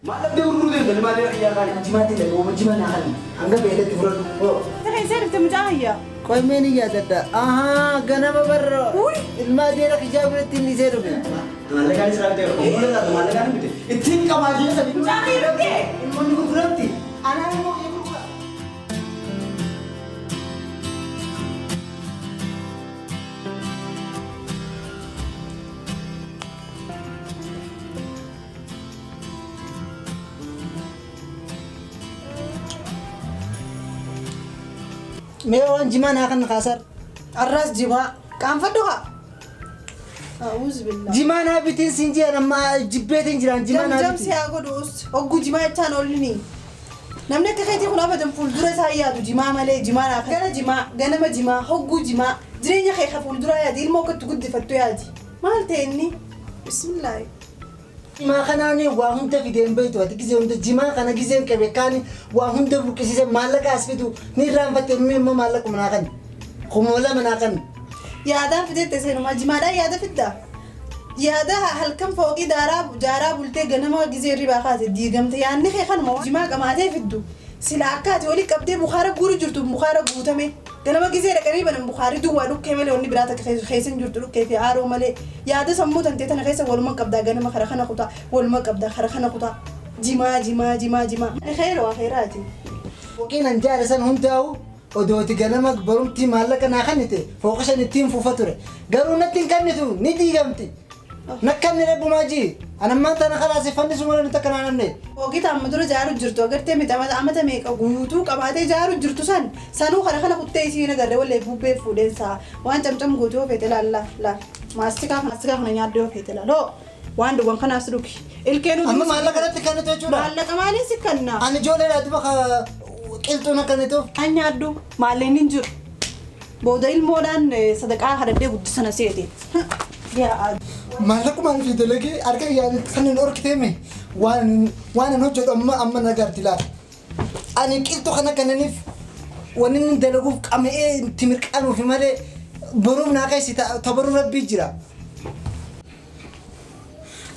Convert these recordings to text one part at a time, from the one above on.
Maal dhabdee gurguruu deemta ilma adeera kiyyaa kaani. Jimaatti illee jima naa kan hanga beelatti fudhadhu. Hoo. Keessee dhufte mucaa hayyaa. Qoy mee ni yaadadha. Ahaa ganama barra. Ilma adeera kiyyaa biratti inni isee dhufe. Maallaqaan israa bitee obbola taatu maallaqaan bite. Ittiin qabaa jee sadi. Mucaa kee dhufte. Ilmoonni gurguramti. Anaan immoo kee gurgura. Mee waan jimaa naa kan kaasar. Arraas jimaa. Qaanfadhu haa. A'uuz billah. Jimaa naa bitiin siin jiran amma jibbeetiin jiran jimaa naa Jamjam si bitiin. haa godhu hogguu jimaa jechaan oolini. Namni akka keetii kun abadan fuuldura isaa yaadu jimaa malee jimaa naa gara jimaa ganama jimaa hogguu jimaa jireenya kee ka fuulduraa yaadi ilmoo akka itti guddifattu yaadi. Maal ta'e inni? Bismillaahi. Jimaa kanaan waa hunda fideen beektu ati gizee hunda jimaa kana gizeen qabe kaan waa hunda buqqisiise maallaqa as fidu ni irraanfatte inni immoo maallaquma naa kan 2000 naa kan. Yaadaan fideette seenumaa jimaadhaan yaada fiddaa. Yaada halkan fooqii daaraa jaaraa bultee ganama gizee hirribaa kaate diigamte yaadni kee kanuma jimaa qamaatee fiddu. Sila akka ati walii qabdee bukaara guuru jirtu bukaara guutame. Ganama gizee dhaqanii banan bukaarri duwwaa dhukkee malee wanni biraa takka keessa hin jirtu dhukkee fi aaroo malee. Yaada sammuu tantee tana keessa waluma qabdaa ganama kara kana kutaa waluma qabdaa kara kana kutaa. Jimaa jimaa jimaa jimaa. Khayra waa khayraati. Fooqiin an jaare san hundaa'u odooti ganama barumti maallaqa naa kennite fooqa shan ittiin fufa ture. Garuu natti hin kennitu ni diigamti. Nakkanni rabbumaa jii. Anammaan tana kalaasee fannisu malee nuti akka naannamne. Fooqii amma dura jaaru jirtu agartee miti amata meeqa guutuu qabaatee jaaru jirtu san sanuu kana kana kuttee isiin agarree wallee bubbee fuudheensaa waan camcam gootu yoo feete laal laal laal maastikaa maastikaa kana nyaaddu yoo feete laal hoo waan dhugan kanaas dhugi ilkee nuti Amma maallaqa natti kennitu jechuudha. Maallaqa maaliin si kenna? Ani ijoolleedhaa duba qilxuun akka nituuf. An nyaaddu maalleen hin jiru. Booda ilmoodhaan sadaqaa kadhadhee guddisana seete. Yaa Maallaqumaan fi dalagee harka kiyyaan kan hin horkiteeme waan waan hin hojjedhu amma amma nagarti laata. Ani qilxuu kana kennaniif wanni inni dalaguuf qama'ee itti mirqaanuuf malee boruuf naa keessi tabaruu rabbii jira.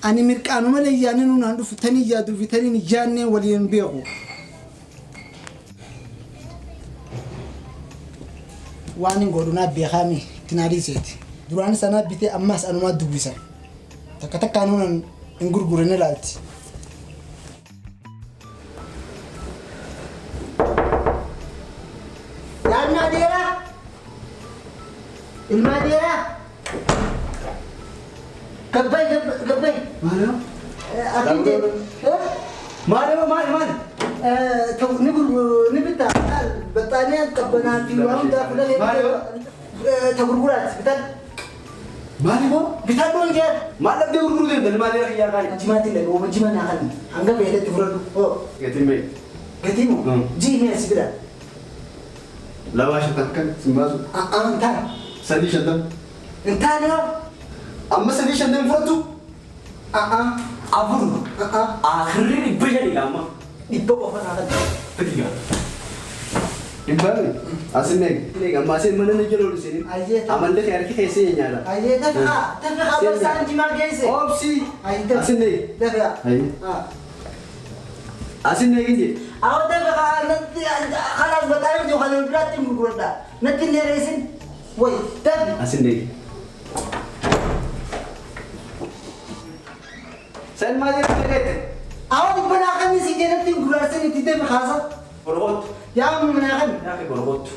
Ani mirqaanu malee yaadni nuun dhufu tanii yaaduu fi taniin yaadnee waliin beeku. Waan hin godhu naa beekaami itti naa dhiiseeti. Duraan sanaa bitee ammas anumaa dubbisa. Takka takkaan nuun hin gurgurin ilaalti. Yaa ilma adeeraa! Ilma adeeraa! Gabbay gabbay. Maal? Akin jee. Maal maal maal? Ni gurguru ni bitta. Baxaanii qabbanaa fi waa hundaa fuula ta gurguraati bitan. Maal immoo? Bitan dhuun jee. Maal dhabdee gurguruu deemta ilma adeera kiyyaa kaani. Jimaatti illee jima naa kan hanga beelatti fudhadhu. Hoo. Gatiin meeqa? Gatii moo? Jii mee si bira. 250 kan sin baasu. Hin taane. 350. Hin taane hoo. Amma 350 fudhattu? 4. Akhirri 500 amma. 100 qofa naa kan. Fitiga. Dhibbaami? Asin eeg. Eeg amma asin mana na jala ol seenin. Ayyee. Amallee kee harki keessee nyaata. Ayyee dafa dafa barsaan jimaa geesse. Oobsi. Ayyee dafa. Asin eeg. Dafa. Ayyee. Asin eegin jee. Awwa dafa natti khalaas baxaanii jiru kana biraatti hin gurguradha. Natti hin dheeressin. Wayi dafi. Asin eeg. Sen maal jedhu dhagaette? Awwa dhibba naa kan si jedhatti hin gurgurarsin itti dafi kaasa. Golgottu. Yaa amma naa kan. Yaa kee golgottu.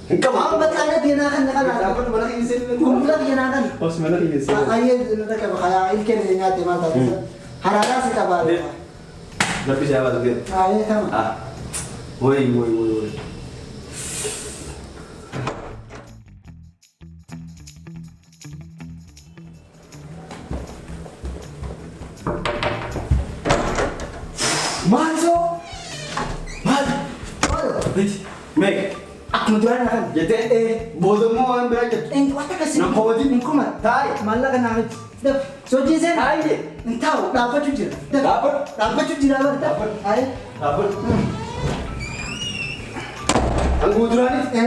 Hin qabu. Awwa baxaanii deemaa kan kana. Dhaabbatu mana keessa seenuu. Gurgura biyya naa kan. Os mana keessa seenuu. Ayyee nurra qaba yaa ilkeen nyaate maal taate. Haraaraa si qaba. Rabbi si haa baasu gee. Ayyee tama. Ah. Woy woy woy woy. Maal soo? Maal? Miti. Meeqa? Akkuma duraan naa kan. Jettee booda immoo waan biraa jettu. Inni waan akkasii. Na komatin. Hin kuma. Taa'i. Maallaqa naa miti. Dafi. Sochiin seen. Taa'i jee. Hin taa'u dhaabbachuu jira. Dafi. Dhaabbadhu. Dhaabbachuu jira bara. Dhaabbadhu. Ayyee. Dhaabbadhu. Hanguma duraanitti.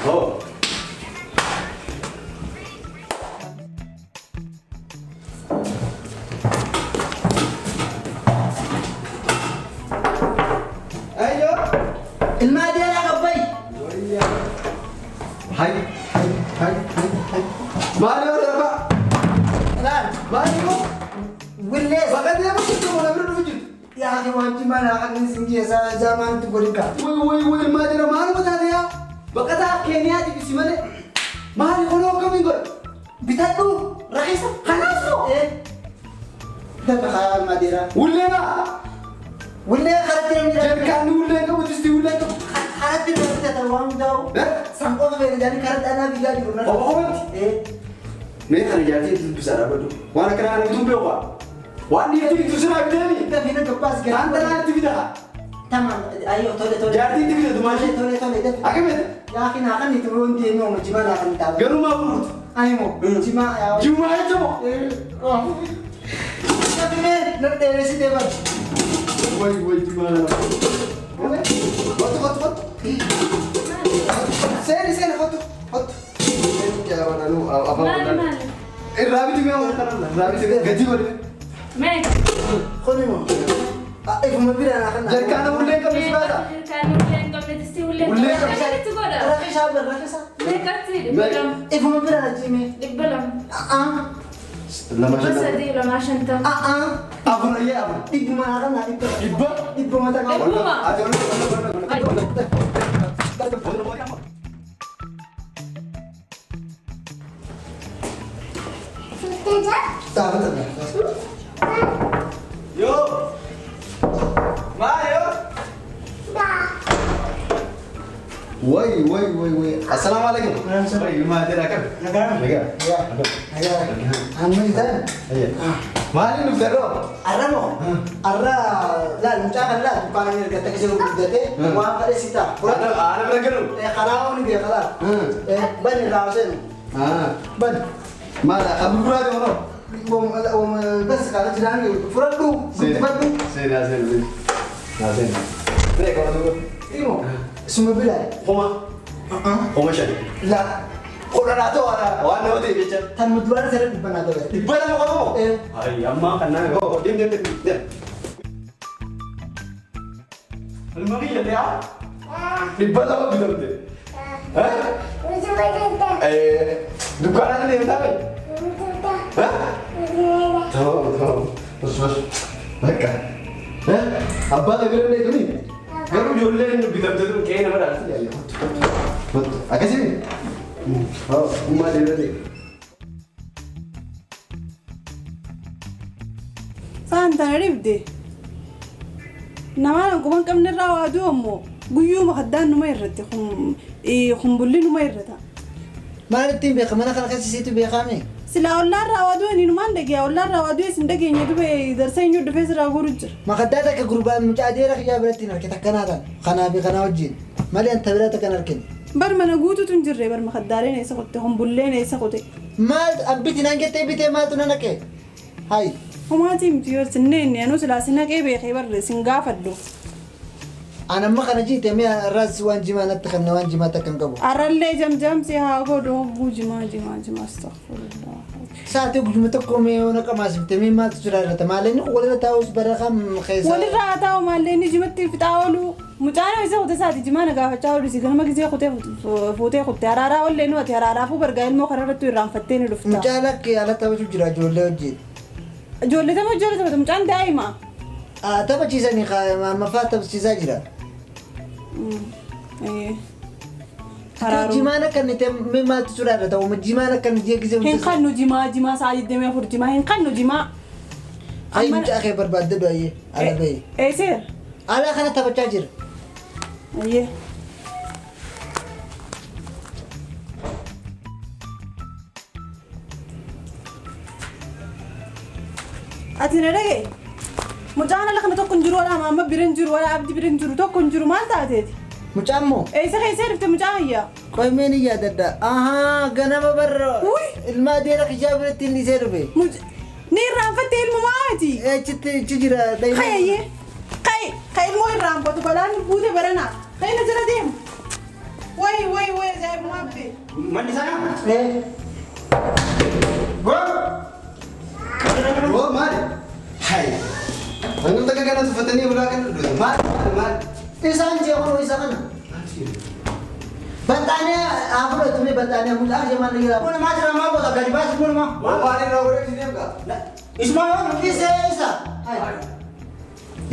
Hoo. Qillees. Bakka deemu jirtu moo na bira dhufu jirtu? Yaa akhi waan jimaa naa kanneen sin jeessa zaamaantu godhin kaa. Way way way maadira maaluma taate yaa? Baqataa Keeniyaatiif si malee. Maali kunoo akkamiin godha? Bitadhu rakkisa. Kanaaf moo? Dafa kaa madeera. Ullee maa? Ullee karatti namni Jarkaanni ullee qabu distii ullee qabu. Karatti namni bitatan waan hundaa'u. San qofa fayyadanii jedhanii karatti anaa biyyaa jiru. Qofa qofatti? Mee kana jaartii dubbisaa dhaabbadhu. Waan akkana kana bituun beeku. Waan dhiirti bitu sirraa biteemi. Dafii na gabbaas gara. Kaan tanaan itti bitaa. Tamam ayyoo tole tole. Jaartii itti bitatu maashii. Tole tole dafi. Akkamitti? Yaa akhi naa kan itti roon deemee ooma jimaa naa kan taa'u. Garuu maa gurgurtu? Ani moo jimaa yaa. Jimaa jecha moo? Dafi mee na dheeressitee bara. Way way jimaa kana. Kottu kottu kottu. Seeni seeni kottu kottu. Maali maali? Irraa biti mee waan kana irraa biti gatii godhe. Meeqa? Kuni moo? Ifuma bira naa kan. Jarkaana ullee qabne si baata. Jarkaana ullee hin qabne distii ullee hin Ullee qabne. qabne. Akkamitti godha? Rakkisa bar rakkisa. Meeqatti? 200. Ifuma bira na jimee. 200. Lama 300 250. Afur ayyee afur. Dhibbuma naa kan naa dhibba. Dhibba? Dhibbuma takka. Dhibbuma. Ati ol Taabata. Yo. Mario. Way way way way. Assalamu alaikum. Way ma dira kam? Nagaa. Nagaa. Nagaa. Amma itaan. Maali nu ferro? Arra moo? Arra laal mucaa kan laal dukkaana inni erga taksii gurguddatee waan fedhe si ta'a. Ana ana bira galu. Karaa waan beeka laal. Bani irraa seenu. Bani. Maala kan gurguraati moo? Bas kaala jiraan fudhadhu guddifadhu. Seena seena seena. Seena. Beeka waan tokko. Imo suma biraa. Homa. Homa shani. La Kudha ta'u waan nama ta'e jecha. tan muduraan sana dhibba naa dabale. 200 qofa moo? Ay amma kan naa oh deem deem deem deem. Ilma kiyya ta'aa? 200 bitamte. Dukkaana deemtaa bee? Tamam tamam. Bas bas. Bakka. Abbaa kee bira illee kami? Garuu ijoolleen bitamte tun qe'ee nama dhaalti jaalle. Kottu. Akkasii? Ummaa deemee deema. Saan tana dhibde. Namaan quban qabne irraa waa du'u ammoo guyyuuma kaddaan numa irratti kumbulli numa irrata. Maal ittiin beeka mana kana keessa siitu beekame? Silaa ollaa irraa waa du'e numaan dhageenya ollaa irraa waa du'e sin dhageenya dube darsa eenyu dhufee siraa guuru jira. Makaddaa takka gurbaan mucaa adeera kiyyaa biratti hin argite akkanaa ta'an kanaa fi kanaa wajjin malee anta biraa takka hin argine. Bar mana guututu hin jirre bar makaddaaleen eessa qotte humbulleen eessa qote. Maal abbiti naan jettee bitee maaltu na naqee? Hayi. Homaatii miti yoo sinneen anuu silaa si naqee beekee barre sin gaafadhu. An amma kana jiite mee arraas waan jimaa natti kanne waan jimaa takka hin qabu. Arrallee jamjamsi haa godhu hogguu jimaa jimaa jimaa astaghfirullah. Sa'aatii guyyuma tokko mee yoo naqamaasifte mee maaltu jira irratti maallee inni walirra taa'us bara kam keessa. Walirra haa taa'u maallee inni jimatti fixaa oolu mucaan isa kute isaati jimaa na gaafachaa oolu si ganama gisee kutee fuutee kutte haraaraa ollee nu ati haraaraafuu bargaa ilmoo kana irratti irraanfattee ni dhufta. Mucaa lakkee ala taphachuu jira ijoollee wajjin. Ijoollee tapha ijoollee taphatu mucaan daa'ima. Taphachiisanii maffaa taphachiisaa jira. Jimaan akka inni ta'e mee maaltu jira irra ta'u jimaan akka inni jee gisee Hin kannu jimaa jimaa sa'a 24 jimaa hin kannu jimaa. Ayi mucaa kee barbaadde du'ayyee ala ba'e. Eeseera. Ala kana taphachaa jira. Ayyee. Ati na dhagaye. Mucaan ala kana tokko hin jiru wala maamma bira hin jiru wala abdi bira hin jiru tokko hin jiru maal taateeti? Mucaan moo? Eessa keessa dhufte mucaa hayyaa? Qoy mee ni yaadadha. Ahaa ganama barra. Ilma adeera kiyyaa biratti inni isee dhufe. Ni irraanfatte ilmumaa ati? Achitti achi jira. Kayyee. Kay kay ilmoo irraanfatu balaan buute barana. Kay na jala deemu. Way way way ajaa'ibumaa abbe. Manni sana? Go! Go maali? Hai. Hangam takka kana tuffatanii bulaa kana dhufe. Maali maali? Isaan jee kun isa kana. Bantaanee haa fudhatu mee bantaanee mucaa kiyya maal jira. Kun maa jira maal godha gadi baasi kun maa. Waan irraa godhee si deemka. Isuma yoo Isa isa.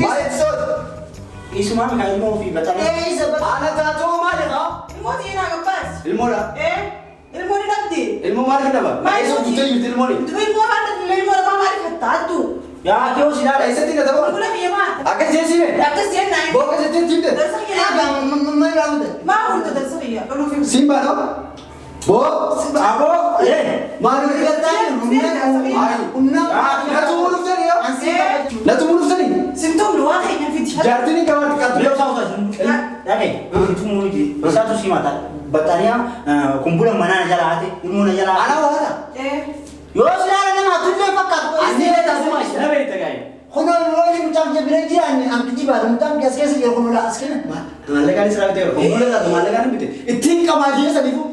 Maal itti soota? Isuma kan ilmoo fi baxanii. Ee isa bakka. Ana taatoo maali haa? Ilmoo xiinaa gabbaas. Ilmoodha. Ee ilmoo ni dhabdi. Ilmoo maaliif dhaba? Maal Eessa guuttee jirti ilmooni? Dubi ilmoo maal dhabdi ilmoo dhabaa maaliif hatta hattu? Yaa kee si ilaala. Eessatti na ta'u? Fuula kiyya maal? Akkas jeesime? Akkas jennaan. Boo akkas jettee timte? Darsa kiyya Egaa maal raawwate? Maa hulta darsa kiyya dhuluuf hin. Siin baadhaa? Boo? Aboo. Maal Humna. Na tumuu dhuftanii yaa? Na tumuu dhuftanii? Simtumni waa keenya fiti. Jaartiin hin qabaatti qabdu. Biyya isaa osoo dhaqee tumuu miti. Isaatu si mata. Baxxaniyaa kumbula manaa na jala haate ilmoo na jala haate. Ana waata. Ee. Yoo si ilaala nama tullee fakkaatu. Ani tasuma na beekta gaa'e. Kunoo looni mucaan jabira jiraanne anti jibaadha mucaan as keessa jiru kunoo as kenna. Maallaqaan isaa bitee kumbula taatu maallaqaan bite. Ittiin qamaa jee saniifu.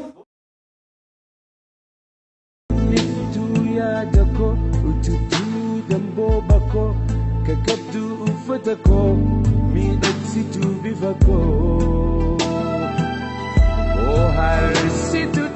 Niftuu yaada koo utubtuu damboo bakoo kakabduu uffata koo miidhagsituu bifa koo. Harsitu